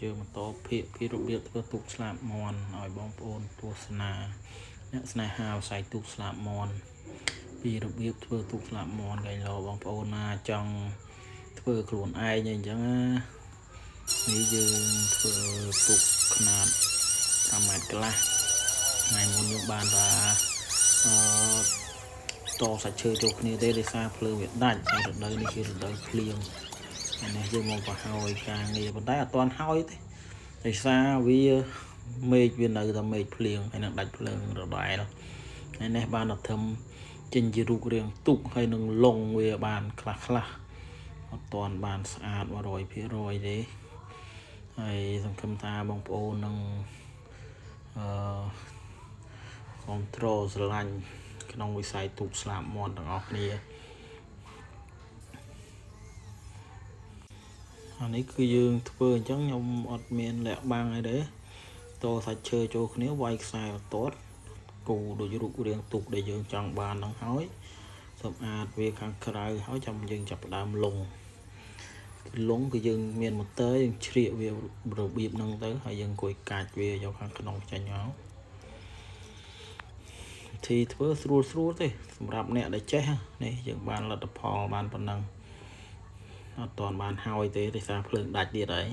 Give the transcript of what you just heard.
យើងបន្តភាគពីរបៀបធ្វើទូកស្លាបមន់ឲ្យបងប្អូនទស្សនាអ្នកស្នេហាវិស័យទូកស្លាបមន់ពីរបៀបធ្វើទូកស្លាបមន់កែលោបងប្អូនណាចង់ធ្វើខ្លួនឯងអីចឹងណានេះយើងធ្វើទូកខ្នាត5ម៉ែត្រកន្លះថ្ងៃមុនយើងបានថាអឺតសាច់ឈើចូលគ្នាទេដោយសារភ្លើងវាដាច់ហើយរដូវនេះគឺរដូវភ្លៀងអានេះយើងមកប្រហើយការងារប៉ុន្តែអត់ទាន់ហើយទេដោយសារវាមេឃវានៅតែមេឃភ្លៀងហើយនឹងដាច់ភ្លើងរដែលហើយនេះបានតែធ្វើចេញជារូបរាងទុកហើយនឹងលងវាបានខ្លះខ្លះអត់ទាន់បានស្អាត100%ទេហើយសង្ឃឹមថាបងប្អូននឹងអឺគ្រប់គ្រងស្រឡាញ់ក្នុងវិស័យទូកស្លាបមន់ទាំងអស់គ្នាអានេះគឺយើងធ្វើអញ្ចឹងខ្ញុំអត់មានលាក់បាំងអីទេតសាច់ឈើចូលគ្នាវាយខ្សែបន្ទាត់គូដូចរូបរាងទូកដែលយើងចង់បានហ្នឹងហើយសម្អាតវាខាងក្រៅហើយចាំយើងចាប់ផ្ដើមលងលងគឺយើងមានម៉ូទ័រយើងជ្រៀកវារបៀបហ្នឹងទៅហើយយើងអង្គុយកាច់វាយកខាងក្នុងចេញមកវិធីធ្វើស្រួលស្រួលទេសម្រាប់អ្នកដែលចេះនេះយើងបានលទ្ធផលបានប៉ុណ្ណឹងអត់ទាន់បានហើយទេដោយសារភ្លើងដាច់ទៀតហើយ